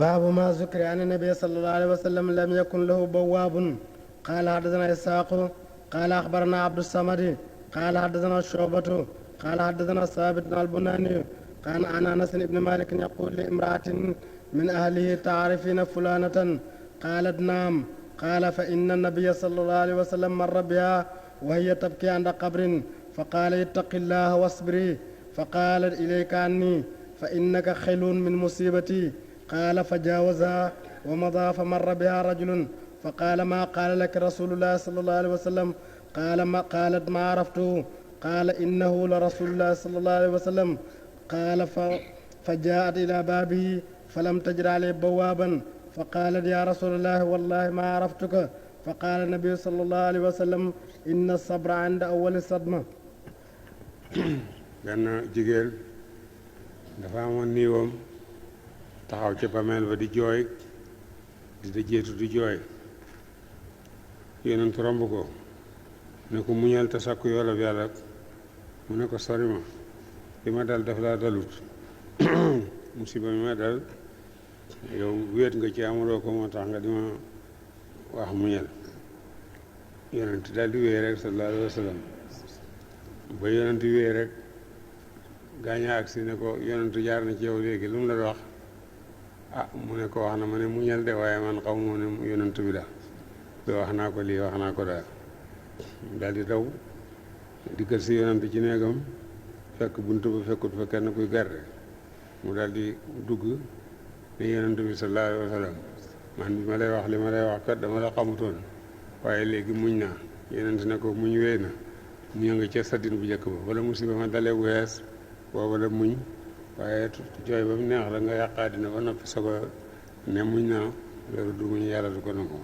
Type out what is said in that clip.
باب ما ذكر عن النبي صلى الله عليه وسلم لم يكن له بواب. قال حدثنا إسحاق قال أخبرنا عبد الصمد قال حدثنا الشعبة قال حدثنا ثابت البناني كان عن أنس بن مالك يقول لامرأة من أهله تعرفين فلانة؟ قالت نعم. قال فإن النبي صلى الله عليه وسلم مر بها وهي تبكي عند قبر فقال اتق الله واصبري فقالت إليك عني فإنك خل من مصيبتي. قال فجاوزها ومضى فمر بها رجل فقال ما قال لك رسول الله صلى الله عليه وسلم؟ قالت ما عرفته. قال إنه لرسول الله صلى الله عليه وسلم. قال فجاءت إلى بابه فلم تجد عليه بوابا فقالت يا رسول الله والله ما عرفتك. فقال النبي صلى الله عليه وسلم إن الصبر عند أول الصدمة. benn jigéen dafa amoon niiwam taxaw ca bameel ba di jooy di da jeetu di jooy yonent romb ko ne ko muñal te sakku yoolab yàlla mu ne ko sori ma li ma dal daf laa dalut musiba mi ma dal yow wéet nga ci amuloo ko moo tax nga di ma wax muñal. yonent daal di wéy rek sallallahu alayhi wa sallam ba yonent wéy rek gaañaa agsi ne ko yonent jaar na ci yow léegi lu mu la wax mu ne ko wax na ma ne muñal de waaye man xaw moo ne yonent bi daal wax naa ko lii wax naa ko daal daal di daw dikkal si yonent ci néegam fekk bunt ba fekkut fa kenn kuy garde mu daal di dugg ne yonent bi sallallahu alayhi wa sallam man bi ma lay wax li ma lay wax kat dama la xamutoon waaye léegi muñ naa. yonent ne ko muñ wéy na mu nga ca saddin bu njëkk ba wala musiba ma dalee bu wees booba la muñ waaye jooy ba mu neex la nga yàqaa dina ba noppi soog a ne muñ naa loolu du muñ yàlla du ko nangu.